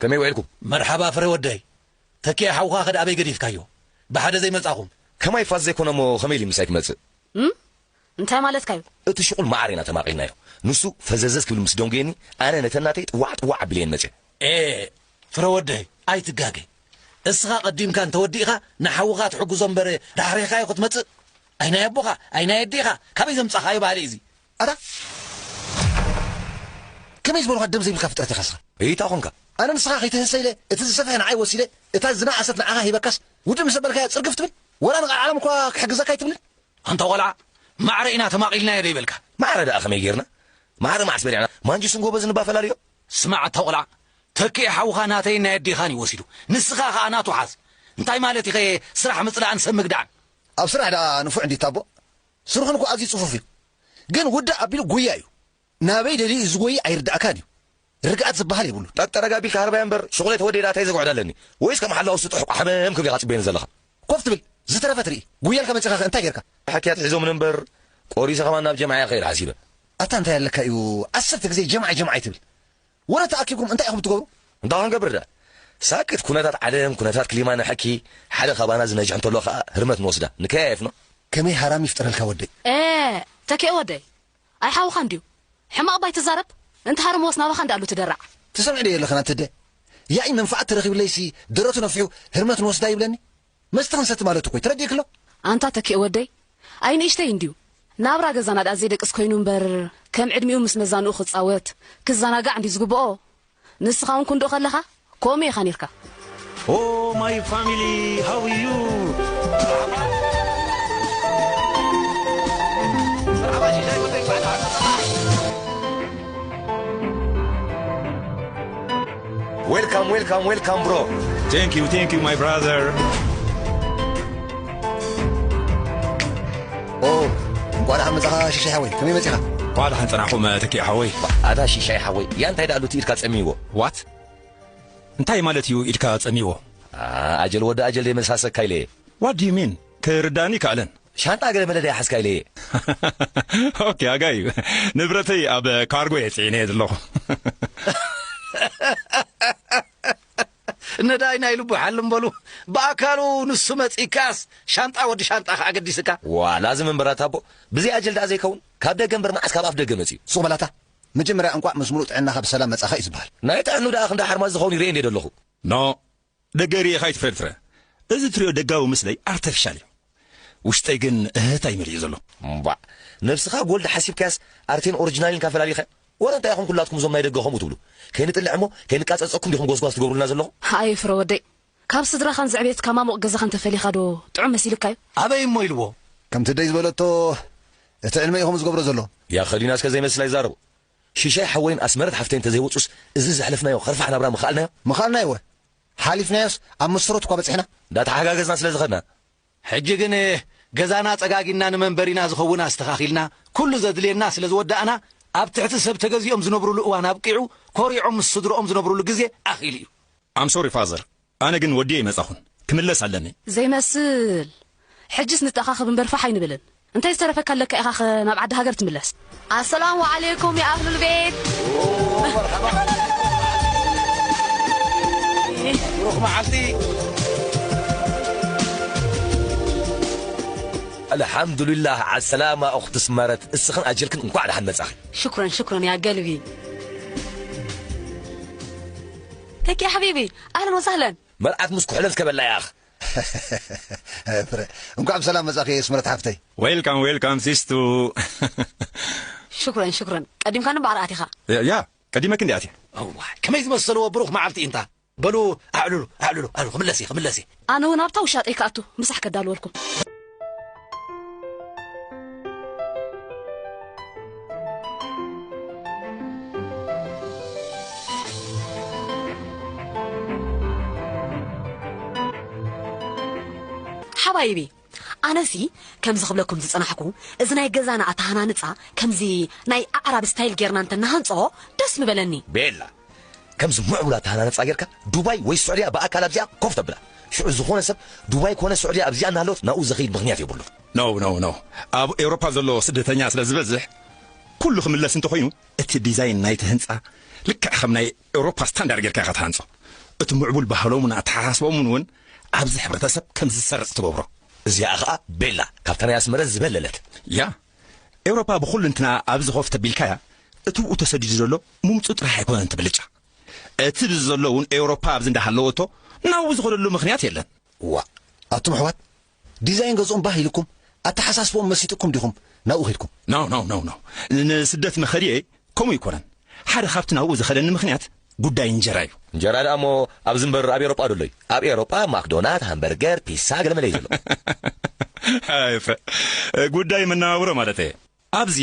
ከመይ ውዒልኩም? መርሓባ ፍረ ወደይ። ተኪኤ ሓውኻ ከ ኣበይ ገዲፍካዮ? ብሓደ ዘይመጻኹም? ከማይ ፋዝ ዘይኮነ እሞ ከመይ ኢሉ ምሳይ ክመጽእ? እም? እንታይ ማለትካ እዩ? እቲ ሽቑል መዓር ኢና ተማቒልናዮ። ንሱ ፈዘዘዝ ክብል ምስ ደንጉየኒ፣ ኣነ ነተን ናተይ ጥዋዕ ጥዋዕ ኣቢለየን መጽየ። ኤ፣ ፍረ ወደይ፣ ኣይትጋገ። እስኻ ቀዲምካ እንተወዲእኻ ንሓውኻ ትሕግዞ እምበር ዳሕሪኻዮ ክትመጽእ? ኣይ ናይ ኣቦኻ፣ ኣይ ናይ ኣዴኻ፣ ካበይ ዘምጻኻዮ ባህሊ እዚ? ኣታ፣ ከመይ ዝበልኻ ደም ዘይብልካ ፍጥረት ኢኻ እስኻ? እይታ ኾንካ? ኣነ ንስኻ ከይትህሰ ኢለ፣ እቲ ዝሰፍሐ ንዓይ ወሲደ፣ እታ ዝነኣሰት ንዓኻ ሂበካስ፣ ውድእ ምስ ኣበልካያ ጽርግፍ ትብል? ወላ ንቃል ዓለም እኳ ክሕግዘካ ኣይትብልን? ኣንታ ቆልዓ፣ ማዕረ ኢና ተማቒልናዮ ዶ ይበልካ? ማዕረ ደኣ ከመይ ጌርና? ማዕረ መዓስ በሊዕና? ማንጁስን ጎበዝን እባ ፈላልዮ። ስማዕ ኣታ ቆልዓ፣ ተኪኤ ሓውኻ ናተይን ናይ ኣዴኻን እዩ ወሲዱ። ንስኻ ኸኣ ናቱ ሓዝ። እንታይ ማለት ኢኸ ስራሕ ምጽላእን ሰብ ምግዳዕን? ኣብ ስራሕ ደኣ ንፉዕ እንዲታ ኣቦ? ስርሑን እኮ ኣዝዩ ጽፉፍ እዩ። ግን ውድእ ኣቢሉ ጉያ እዩ። ናበይ ደልዩ እዩ ዝጎይ ኣይርድኣካን እዩ። ርግኣት ዝበሃል የብሉን። ጠጠረግ ኣቢልካ ሃርባያ እምበር፣ ሽቑለይ ተወዲአ ደኣ እንታይ ዘግዕዶ ኣለኒ? ወይስ ከም ሓላው ስጡሕ ቋሕመም ክብሊኻ ጽበየኒ ዘለኻ? ኮፍ ትብል፣ ዝተረፈ ትርኢ። ጉየልካ መጺኻ ከ እንታይ ጌርካ? ሓኪያ ትሕዞምን እምበር፣ ቆሪሰ ከማን ናብ ጀምዓ እየ ክኸይድ ሓሲበ። ኣታ እንታይ ኣለካ እዩ፣ ዓሰርተ ግዜ ጀምዓ ጀምዓ ኣይትብል? ወረ ተኣኪብኩም እንታይ ኢኹም ትገብሩ? እንታይ ክንገብር ደኣ? ሳክት ኩነታት ዓለም፣ ኩነታት ክሊማ ንሐኪ፣ ሓደ ካባና ዝነጅሕ እንተሎ ከኣ ህርመት ንወስዳ። ንከያየፍኖ። ከመይ ሃራም ይፍጠረልካ ወደይ? ኤ፣ ተኪኤ ወደይ። ኣይ ሓውኻ እንድዩ። ሕማቕ ባይ ትዛረብ፣ እንተ ሃርምዎስ ናባኻ እንዳኣሉ ትደራዕ። ትሰምዕ ዶ የለኽን ኣንተ ኣደ? ያኢ መንፍዓት ተረኺቡለይሲ ደረቱ ነፊሑ ህርመት ንወስዳ ይብለኒ? መስተ ክንሰቲ ማለት እኮ እዩ፣ ተረዲእክሎ? ኣንታ ተኪኤ ወደይ፣ ኣይ ንእሽተይ እንድዩ። ናብራ ገዛና ደኣ ዘይደቅስ ኮይኑ እምበር፣ ከም ዕድሚኡ ምስ መዛንኡ ክጻወት፣ ክዘናጋዕ እንድዩ ዝግብኦ። ንስኻ እውን ክንድኡ ከለኻ፣ ከምኡ ኢኻ ኔርካ። Oh, my family, how are you? Welcome, welcome, welcome, bro. Thank you, thank you, my brother. ኦ፣ እንቋዕ ደሓን መጻኻ ሽሻይ ሓወይ። ከመይ መጺኻ? እንቋዕ ደሓን ጸናሕኩም፣ ተኪኤ ሓወይ። ኣታ ሽሻይ ሓወይ፣ ያ እንታይ ደኣ ኣሎ እቲ ኢድካ ጸሚዎ? What? እንታይ ማለት እዩ ኢድካ ጸሚዎ? ኣ፣ ኣጀል ወዲ ኣጀል ደይ መሳሰካ ኢለ። What do you mean? ክርዳእኒ ይከኣለን። ሻንጣ ገለ መለ ደይ ሓዝካ ኢለ። ኦኬ፣ ኣጋዩ። ንብረተይ ኣብ ካርጎ እየ ጽዒነ ዘለኹ። ነዳይ ናይ ልቡ ይሓልም በሉ። ብኣካሉ ንሱ መጺካስ ሻንጣ ወዲ ሻንጣ ከኣ ገዲስካ። ዋላ እዚ መንበራት ኣቦ፣ ብዘይ ኣጀል ደኣ ዘይከውን፣ ካብ ደገ እምበር መዓስ ካብ ኣፍ ደገ መጺኡ? ሱቕ በላታ። መጀመርያ እንቋዕ ምስ ምሉእ ጥዕናኻ ብሰላም መጻኻ እዩ ዝበሃል። ናይ ጥዕኑ ደኣ ክንዲ ሓርማዝ ዝኸውን ይርኢ እንድየ ዘለኹ። ኖ፣ ደገ ርኢኻ ኣይትፍረድ ፍረ። እዚ ትሪኦ ደጋዊ ምስለይ ኣርተፊሻል እዩ። ውሽጠይ ግን እህህታ እዩ መሊኡ ዘሎ። እምባዕ፣ ነብስኻ ጎልድ ሓሲብካያስ ኣርቴን ኦሪጂናልን ኢልካ ፈላሊኻ? ወረ እንታይ ኢኹም ኩላትኩም እዞም ናይ ደገ ከምኡ ትብሉ? ከይንጥልዕ እሞ ከይንቃጸጸኩም ዲኹም ጎስጓስ ትገብሩልና ዘለኹም? ኣየ ፍረ ወደይ፣ ካብ ስድራኻን ዘዕቤትካ ማሙቕ ገዛኻን ተፈሊኻ ዶ ጥዑም መሲልካ እዩ? ኣበይ እሞ ኢልዎ? ከምቲ ደይ ዝበለቶ፣ እቲ ዕድመ እዩ ከምኡ ዝገብሮ ዘሎ። ያ ኸሊና እስከ ዘይመስል ኣይዛረቡ። ሽሻይ ሓወይን ኣስመረት ሓፍተይን ተዘይወጹስ እዚ ዘሕለፍናዮ ኸርፋሕ ናብራ ምኸኣልናዮ? ምኸኣልናዮ እወ። ሓሊፍናዮስ ኣብ መሰረቱ እኳ በጺሕና። እንዳተሓጋገዝና ስለ ዝኸድና። ሕጂ ግን ገዛና ጸጋጊና ንመንበሪና ዝኸውን ኣስተኻኺልና፣ ኩሉ ዘድልየና ስለ ዝወዳእና፣ ኣብ ትሕቲ ሰብ ተገዚኦም ዝነብሩሉ እዋን ኣብቂዑ፣ ኮሪዖም ምስ ስድርኦም ዝነብሩሉ ግዜ ኣኺሉ እዩ። I'm sorry father፣ ኣነ ግን ወዲየ ኣይመጻኹን፣ ክምለስ ኣለኒ። ዘይመስል። ሕጅስ ንተኣኻኸብ እምበር ፋሕ ኣይንብልን። እንታይ ዝተረፈካ ኣለካ ኢኻ ኸ ናብ ዓዲ ሃገር ትምለስ? ኣሰላሙ ዓለይኩም ያ ኣህሉል ቤት። ብሩኽ መዓልቲ። ኣልሓምዱሊላህ ዓሰላማ ኡኽቲ ስመረት፣ እስኽን ኣጀልክን እንኳዕ ደሓን መጻኺ። ሽኩረን፣ ሽኩረን ያ ገልቢ። ተኪ ሓቢቢ፣ ኣህለን ወሳህለን። መርዓት ምስ ኩሕለን ዝከበላ ያኽ። ፍረ፣ እንኳዕ ብሰላም መጻኺ ስምረት ሓፍተይ። Welcome, welcome, ሲስቱ። ሽኩረን፣ ሽኩረን። ቀዲምካኒ እምበኣር ኣቲኻ። ያ፣ ያ፣ ቀዲመኪ እንዲ ኣትየ። እዋይ፣ ከመይ ዝመሰልዎ ብሩኽ መዓልቲ እንታ። በሉ፣ ኣዕልሉ፣ ኣዕልሉ፣ ኣዕልሉ፣ ክምለስ እየ፣ ክምለስ እየ። ኣነ እውን ኣብታ ውሻጠይ ክኣቱ፣ ምሳሕ ከዳልወልኩም። ሓባይቢ፣ ኣነሲ ከምዚ ክብለኩም ዝጸናሕኩ፣ እዚ ናይ ገዛና ኣተሃናንጻ ከምዚ ናይ ኣዕራብ ስታይል ጌርና እንተናሃንጾ ደስ ምበለኒ። ቤላ፣ ከምዚ ምዕቡል ኣተሃናንጻ ጌርካ ዱባይ ወይ ስዑድያ ብኣካል ኣብዚኣ ኮፍ ተብላ። ሽዑ ዝኾነ ሰብ ዱባይ ኮነ ስዑድያ ኣብዚኣ እናሃለወት ናብኡ ዘኸይድ ምኽንያት የብሉን። ኖ፣ ኖ፣ ኖ። ኣብ ኤውሮፓ ዘሎ ስደተኛ ስለ ዝበዝሕ፣ ኩሉ ክምለስ እንተኾይኑ፣ እቲ ዲዛይን ናይቲ ህንጻ፣ ልክዕ ከም ናይ ኤውሮፓ ስታንዳርድ ጌርካ ኢኻ ትሃንጾ። እቲ ምዕቡል ባህሎምን ኣተሓሳስቦምን እውን ኣብዚ ሕብረተሰብ ከም ዝሰርጽ ትገብሮ። እዚኣ ኸኣ ቤላ ካብታ ናይ ኣስመረ ዝበለለት። ያ፣ ኤውሮፓ ብኹሉ እንትና ኣብዚ ኮፍ ተቢልካያ፣ እቲ ብኡ ተሰዲዱ ዘሎ ምምጹ ጥራሕ ኣይኮነን እቲ ብልጫ። እቲ ብዚ ዘሎ እውን ኤውሮፓ ኣብዚ እንዳሃለወቶ ናብኡ ዝኸደሉ ምኽንያት የለን። ዋ፣ ኣቱም ኣሕዋት፣ ዲዛይን ገዝኦም ባህ ኢልኩም፣ ኣተሓሳስቦም መሲጥኩም ዲኹም ናብኡ ኸድኩም? ኖ፣ ኖ፣ ኖ፣ ኖ። ንስደት መኸድየ ከምኡ ኣይኮነን። ሓደ ካብቲ ናብኡ ዝኸደኒ ምኽንያት ጉዳይ እንጀራ እዩ። እንጀራ ደኣ እሞ ኣብዚ እምበር ኣብ ኤውሮጳ ዶ ኣሎ እዩ? ኣብ ኤውሮጳ ማክዶናት፣ ሃምበርገር፣ ፒሳ ገለመለ እዩ ዘሎ። ኣይፈ፣ ጉዳይ መነባብሮ ማለት እየ። ኣብዚ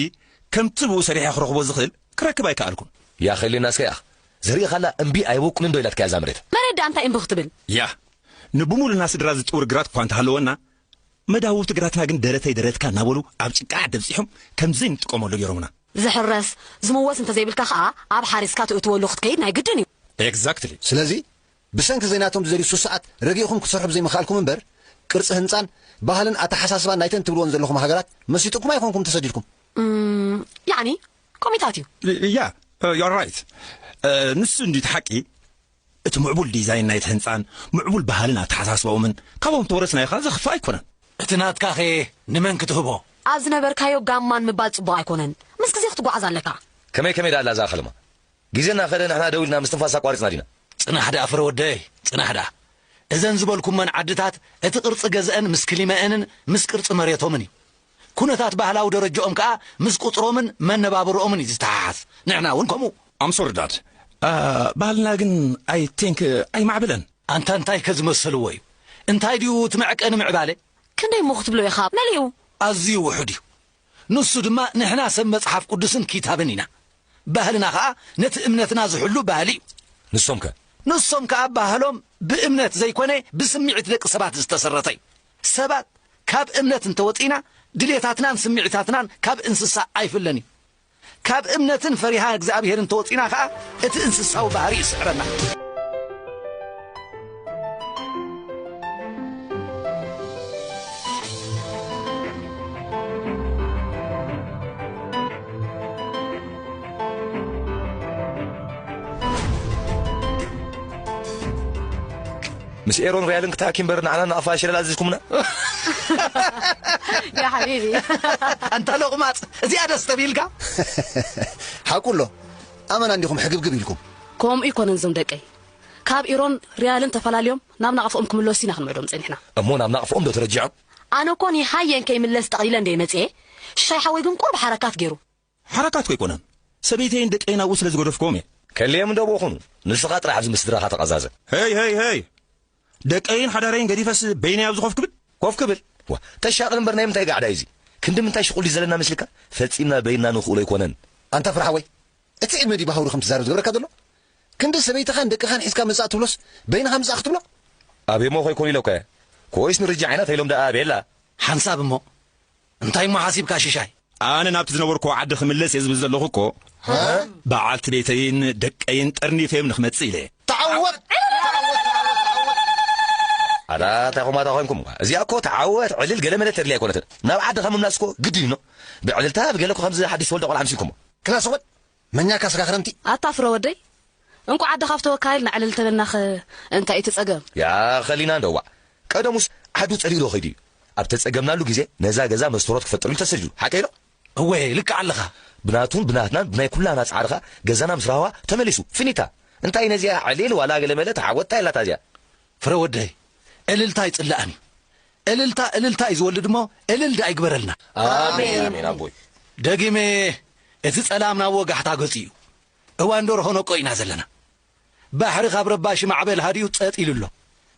ከምቲ ብኡ ሰሪሐ ክረኽቦ ዝኽእል ክረክብ ኣይከኣልኩን። ያ ኸሊና እስከ ያኽ ዘርኢ ኻላ እምቢ ኣይበቁንን ዶ ኢላትካ እዛ መሬት? መሬት ደኣ እንታይ እምቢ ክትብል? ያ፣ ንብሙሉና ስድራ ዝጥውር ግራት እኳ እንተሃለወና፣ መዳውብቲ ግራትና ግን ደረተይ ደረትካ እናበሉ ኣብ ጭቃ ዓዲ ኣብጺሖም ከም ዘይንጥቀመሉ ገይሮምና። ዝሕረስ፣ ዝምወስ እንተዘይብልካ ኸኣ ኣብ ሓሪስካ ትእትወሉ ክትከይድ ናይ ግድን እዩ። ኤግዛክትሊ። ስለዚ ብሰንኪ ዘይናቶም ዝደልዩ ሱሳዓት ረጊእኹም ክትሰርሑ ብዘይምኽኣልኩም እምበር፣ ቅርጺ ህንጻን ባህልን ኣተሓሳስባን ናይተን ትብልወን ዘለኹም ሃገራት መሲጥኩም ኣይኮንኩም ተሰዲድኩም። እም፣ ያዕኒ፣ ኮሚታት እዩ። ያ፣ ዩ ኣር ራይት። ንሱ እንዲ እቲ ሓቂ፣ እቲ ምዕቡል ዲዛይን ናይቲ ህንጻን ምዕቡል ባህልን ኣተሓሳስባኦምን ካብኦም ተወረስናዮ ኸኣ ዘኽፍእ ኣይኮነን። እቲ ናትካኸ ንመን ክትህቦ? ኣብ ዝነበርካዮ ጋማን ምባል ጽቡቕ ኣይኮነን። ምስ ግዜ ክትጓዓዝ ኣለካ። ከመይ ከመይ ደኣ ኣላ እዛ ኸለማ? ግዜ እናኸደ ንሕና ደው ኢልና ምስትንፋስ ኣቋሪጽና ዲና? ጽናሕ ደኣ ፍረ ወደይ፣ ጽናሕ ደኣ። እዘን ዝበልኩመን ዓድታት እቲ ቅርጺ ገዝአን ምስ ክሊመአንን ምስ ቅርጺ መሬቶምን እዩ። ኩነታት ባህላዊ ደረጃኦም ከኣ ምስ ቁጽሮምን መነባብሮኦምን እዩ ዝተሓሓዝ። ንሕና እውን ከምኡ። ኣም ሶሪ ዳድ። አ፣ ባህልና ግን ኣይ ቲንክ ኣይማዕበለን። ኣንታ እንታይ ከ ዝመሰልዎ እዩ? እንታይ ድዩ እቲ መዕቀኒ ምዕባለ? ክንደይ እሞ ክትብሎ ኢኻ? መሊኡ። ኣዝዩ ውሑድ እዩ። ንሱ ድማ ንሕና ሰብ መጽሓፍ ቅዱስን ኪታብን ኢና። ባህልና ኸኣ ነቲ እምነትና ዝሕሉ ባህሊ እዩ። ንሶም ከ? ንሶም ከኣ ባህሎም ብእምነት ዘይኮነ ብስምዒት ደቂ ሰባት ዝተሰረተ እዩ። ሰባት ካብ እምነት እንተወጺእና ድሌታትናን ስምዒታትናን ካብ እንስሳ ኣይፍለን እዩ። ካብ እምነትን ፈሪሃ እግዚኣብሄርን ተወጺና ኸኣ እቲ እንስሳዊ ባህሪ ይስዕረና። ምስ ኤሮን ሪያልን ክትኣኪ እምበር ንዓና ንኣፋ ሸለል ኣዚዝኩምና? ያ ሓቢቢ። ኣንታ ሎቕማጽ፣ እዚኣ ደስ ተቢልካ? ሓቁ ኣሎ። ኣመና እንዲኹም ሕግብግብ ኢልኩም። ከምኡ ይኮነን ዞም ደቀይ። ካብ ኢሮን ሪያልን ተፈላልዮም ናብ ናቕፍኦም ክምለሱ ኢና ክንምዕዶም ጸኒሕና። እሞ ናብ ናቕፍኦም ዶ ተረጂዖም? ኣነ እኮ ንሃየን ከይምለስ ጠቕሊለ እንደ መጽኤ፣ ሽሻይ ሓወይ ግን ቁሩብ ሓረካት ገይሩ። ሓረካት ኮይኮነን፣ ሰበይተይን ደቀይን ኣብኡ ስለ ዝገደፍክዎም እየ። ከልዮም እንዶ ብኡ ኹኑ፣ ንስኻ ጥራሕ ኣብዚ ምስ ስድራኻ ተቐዛዘ። ሄይ፣ ሄይ፣ ሄይ! ደቀይን ሓዳረይን ገዲፈስ በይነይ ኣብዚ ኮፍ ክብል? ኮፍ ክብል? ዋ፣ ተሻቕል እምበር ናይ ምንታይ ጋዕዳ እዩ እዚ? ክንዲ ምንታይ ሽቑሊ ዘለና መስልካ? ፈጺምና በይንና ንኽእሎ ኣይኮነን። ኣንታ ፍረ ሓወይ፣ እቲ ዕድመ ድዩ ብሃውሪ ከም ትዛረብ ዝገብረካ ዘሎ? ክንዲ ሰበይትኻን ደቅኻን ሒዝካ ምጻእ ትብሎስ በይንኻ ምጻእ ክትብሎ? ኣበይ እሞ ኮይኮን ኢሎካ እየ። ኮይስ ንርጃ ዓይና ተይሎም ደኣ ቤላ። ሓንሳብ እሞ። እንታይ እሞ ሓሲብካ ሽሻይ? ኣነ ናብቲ ዝነበርኩዎ ዓዲ ክምለስ እየ ዝብል ዘለኹ እኮ። ሃ? በዓልቲ ቤተይን ደቀይን ጠርኒፈዮም ንክመጽእ ኢለ እየ። ተዓወት! ኣታ እንታይ ኹም ኣታ ኮይንኩም? እዚኣ እኮ ተዓወት፣ ዕልል፣ ገለ መለ ተድልያ ኣይኮነትን። ናብ ዓድኻ ምምላስ እኮ ግድን እዩ። ብዕልልታ ብገለ እኮ ከምዚ ሓድሽ ተወልደ ቆልዓ ኣምሲልኩሞ። ክላስ እውን መኛካ ስጋ ክረምቲ። ኣታ ፍረ ወደይ፣ እንቋዕ ዓድኻ ፍተወካ ኢልና ዕልል ተበልናኸ እንታይ እቲ ጸገም? ያ ኸሊና እንዶ ዋዕ። ቀደሙስ ዓዱ ጸሊኡ ዶ ኸይዱ እዩ? ኣብ ተጸገምናሉ ግዜ ነዛ ገዛ መስተሮት ክፈጥርሉ ተሰዲዱ። ሓቀይ ዶ? እወ፣ ልክዕ ኣለኻ። ብናቱን ብናትናን ብናይ ኩላና ጻዕርኻ ገዛና ምስ ራህዋ ተመሊሱ። ፊኒታ። እንታይ ነዚኣ ዕሊል ዋላ ገለመለ ተዓወትታ ኢላታ እዚኣ? ፍረ ወደይ፣ እልልታ ኣይጽላእን እዩ። እልልታ፣ እልልታ እዩ ዝወልድ እሞ፣ እልል ደኣ ይግበረልና። ኣሜን፣ ኣሜን፣ ኣቦይ። ደጊመ፣ እቲ ጸላም ናብ ወጋሕታ ገጹ እዩ። እዋን ደርሆ ነቆ ኢና ዘለና። ባሕሪ ካብ ረባሺ ማዕበል ሃዲኡ ጸጥ ኢሉ ኣሎ።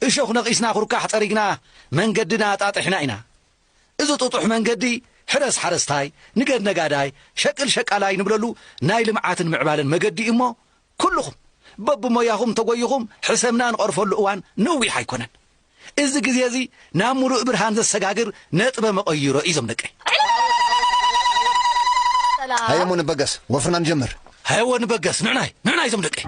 እሾኽ ነቒስና፣ ኩርካሕ ጸሪግና፣ መንገድና ኣጣጢሕና ኢና። እዚ ጥጡሕ መንገዲ፣ ሕረስ ሓረስታይ፣ ንገድ ነጋዳይ፣ ሸቅል ሸቃላይ ንብለሉ ናይ ልምዓትን ምዕባለን መገዲ እዩ እሞ፣ ኩልኹም በብሞያኹም ተጎይኹም ሕሰምና ንቐርፈሉ እዋን ነዊሕ ኣይኮነን። እዚ ግዜ እዚ ናብ ሙሉእ ብርሃን ዘሰጋግር ነጥበ መቐይሮ እዩ ዞም ደቀይ። ሰላም። ሃየሞ ንበገስ፣ ወፍርና ንጀምር። ሃየዎ ንበገስ፣ ንዕናይ፣ ንዕናይ ዞም ደቀይ።